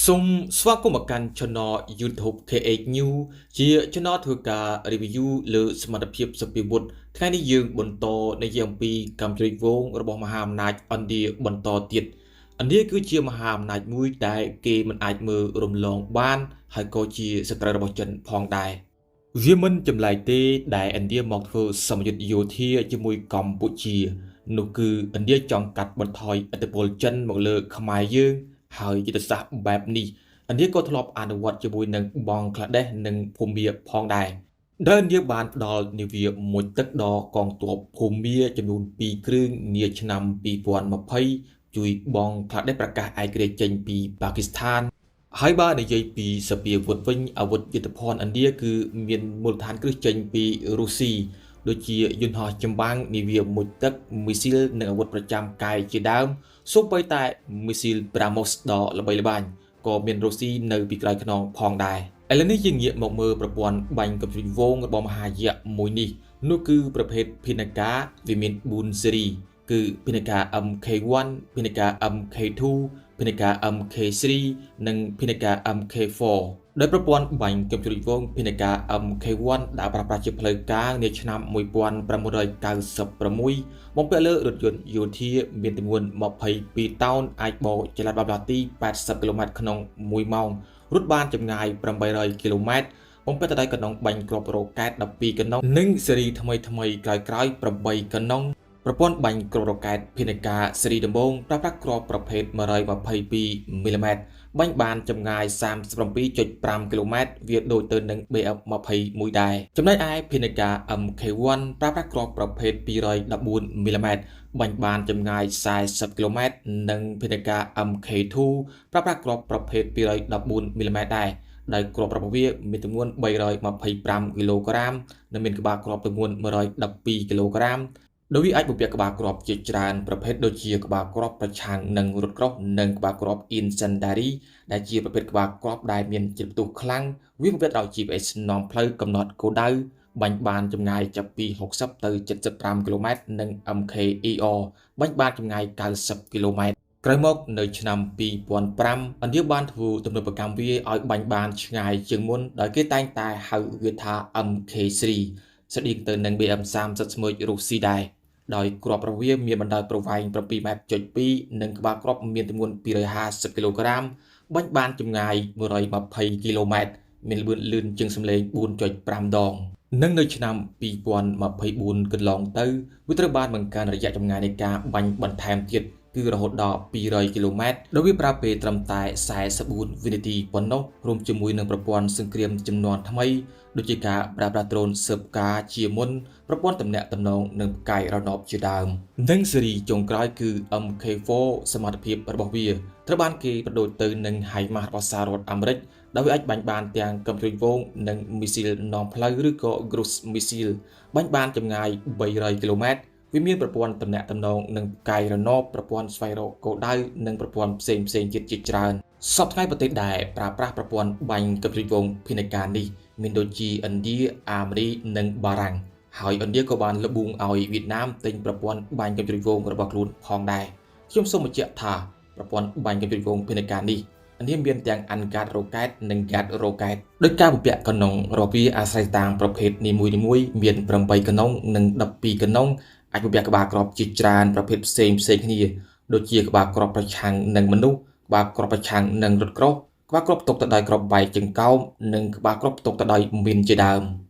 សូមស្វាគមន៍មកកាន់ Channel YouTube KH New ជា Channel ធ្វើការ review លើសមត្ថភាពសព្វាវុធថ្ងៃនេះយើងបន្តនិយាយអំពីកម្មជ្រួចវងរបស់មហាអំណាចឥណ្ឌាបន្តទៀតឥណ្ឌាគឺជាមហាអំណាចមួយដែលគេមិនអាចមើលរំលងបាន ហើយក៏ជាសត្រូវរបស់ចិនផងដែរវាមិនចម្លែកទេដែលឥណ្ឌាមកធ្វើសមយុទ្ធយោធាជាមួយកម្ពុជា នោះគឺឥណ្ឌាចង់កាត់បន្ថយឥទ្ធិពលចិនមកលើខ្មែរយើង ហើយយុទ្ធសាស្ត្របែបនេះឥណ្ឌាក៏ធ្លាប់អនុវត្តជាមួយនឹងបង់ក្លាដេសនិងភូមាផងដែរដែលឥណ្ឌាបានផ្ដល់នាវាមុជទឹកដល់កងទ័ពភូមាចំនួន2គ្រឿងនាឆ្នាំ2020ជួយបង់ក្លាដេសប្រកាសឯករាជ្យចេញពីប៉ាគីស្ថាន ហើយបើនិយាយពីសព្វាវុធវិញអាវុធយុទ្ធភណ្ឌឥណ្ឌាគឺមានមូលដ្ឋានគ្រឹះចេញពីរុស្ស៊ីដូចជាយន្តហោះចម្បាំងនាវាមុជទឹកមីស៊ីលនិងអាវុធប្រចាំកាយជាដើមសូម្បីតែមីស៊ីល BrahMos ដ៏ល្បីល្បាញក៏មានរុស្ស៊ីនៅពីក្រោយខ្នងផងដែរឥឡូវនេះយើងងាកមកមើលប្រព័ន្ធបាញ់កំជ្រួចវងរបស់មហាយក្សមួយនេះនោះគឺប្រភេទ Pinaka វាមាន4ស៊េរីគឺ Pinaka MK1 Pinaka MK2 Pinaka MK3 និង Pinaka MK4 ដោយប្រព័ន្ធបាញ់កាំជ្រួចវង Pinaka MK1 ដែលប្រើប្រាស់ជាផ្លូវការនាឆ្នាំ1996បំពាក់លើរថយន្តយោធាមានទម្ងន់22តោនអាចបោចល័តបាប់ឡាទី80គីឡូម៉ែត្រក្នុង1ម៉ោងរត់បានចម្ងាយ800គីឡូម៉ែត្របំពាក់ទៅដោយកណ្ដុងបាញ់គ្រាប់រ៉ុកែត12កណ្ដុងនិងស៊េរីថ្មីថ្មីក្រោយៗ8កណ្ដុងប្រព័ន្ធបាញ់គ្រាប់រ៉ុកែត Pinaka ស៊េរីដំបូងប្រើប្រាស់គ្រាប់ប្រភេទ122មីលីម៉ែត្របាញ់បានចម្ងាយ37.5គីឡូម៉ែត្រវាដូចទៅនឹង BM21 ដែរចំណែកឯ Pinaka MK1 ប្រើប្រាស់គ្រាប់ប្រភេទ214មីលីម៉ែត្របាញ់បានចម្ងាយ40គីឡូម៉ែត្រនិង Pinaka MK2 ប្រើប្រាស់គ្រាប់ប្រភេទ214មីលីម៉ែត្រដែរដោយគ្រាប់របស់វាមានទម្ងន់325គីឡូក្រាមនិងមានក្បាលគ្រាប់ទម្ងន់112គីឡូក្រាមដោយវាអាចបំពាក់ក្បាលគ្រាប់ជាច្រើនប្រភេទដូចជាក្បាលគ្រាប់ប្រឆាំងនឹងរថក្រោះនិងក្បាលគ្រាប់ Incendiary ដែលជាប្រភេទក្បាលគ្រាប់ដែលមានជាតិផ្ទុះខ្លាំងវាបំពាក់ដោយ GPS នាំផ្លូវកំណត់គោលដៅបាញ់បានចម្ងាយចាប់ពី60ទៅ75គីឡូម៉ែត្រនិង MKER បាញ់បានចម្ងាយ90គីឡូម៉ែត្រក្រោយមកនៅឆ្នាំ2005ឥណ្ឌាបានធ្វើទំនើបកម្មវាឲ្យបាញ់បានឆ្ងាយជាងមុនដោយគេតែងតែហៅវាថា MK3 ស្តៀងទៅនឹង BM30 ស្មើរុស្ស៊ីដែរដោយគ្រាប់របស់វាមានបណ្ដោយប្រវែង7.2ម៉ែត្រនិងក្បាលគ្រាប់មានទម្ងន់250គីឡូក្រាមបាញ់បានចម្ងាយ120គីឡូម៉ែត្រមានល្បឿនលឿនជាងសំឡេង4.5ដងនិងនៅឆ្នាំ2024កន្លងទៅវាត្រូវបានបង្កើនរយៈចម្ងាយនៃការបាញ់បន្ថែមទៀតគឺរហូតដល់200គីឡូម៉ែត្រដោយវាប្រើពេលត្រឹមតែ44វិនាទីប៉ុណ្ណោះរួមជាមួយនឹងប្រព័ន្ធសង្គ្រាមចំនួនថ្មីដូចជាការប្រើប្រាស់ដ្រូនស៊ើបការជាមុនប្រព័ន្ធទំនាក់ទំនងនិងផ្កាយរណបជាដើមនិងស៊េរីចុងក្រោយគឺ MK4 សមត្ថភាពរបស់វាត្រូវបានគេប្រដូចទៅនឹង HIMARS របស់សហរដ្ឋអាមេរិកដោយវាអាចបាញ់បានទាំងកំជ្រួចវងនិងមីស៊ីលនាំផ្លូវឬក៏ Cruise Missile បាញ់បានចម្ងាយ300គីឡូម៉ែត្រវាមានប្រព័ន្ធទំនាក់ទំនងនិងផ្កាយរណបប្រព័ន្ធស្វែងរកគោលដៅនិងប្រព័ន្ធផ្សេងផ្សេងទៀតជាច្រើនសព្វថ្ងៃប្រទេសដែលប្រើប្រាស់ប្រព័ន្ធបាញ់កាំជ្រួចវង Pinaka នេះមានដូចជាឥណ្ឌាអាមេរិកនិងបារាំងហើយឥណ្ឌាក៏បានលបួងឲ្យវៀតណាមទិញប្រព័ន្ធបាញ់កាំជ្រួចវងរបស់ខ្លួនផងដែរខ្ញុំសូមបញ្ជាក់ថាប្រព័ន្ធបាញ់កាំជ្រួចវង Pinaka នេះនេះមានទាំង Unguarded Rocket និង Guarded Rocket ដោយការបំពាក់កណ្ដុងរបស់វាអាស្រ័យតាមប្រភេទនីមួយៗមាន8កណ្ដុងនិង12កណ្ដុងអាចបំពាក់ក្បាលគ្រាប់ជាច្រើនប្រភេទផ្សេងផ្សេងគ្នាដូចជាក្បាលគ្រាប់ប្រឆាំងនឹងមនុស្សក្បាលគ្រាប់ប្រឆាំងនឹងរថក្រោះក្បាលគ្រាប់ផ្ទុកទៅដោយគ្រាប់បែកចង្កោមនិងក្បាលគ្រាប់ផ្ទុកទៅដោយមីនជាដើម។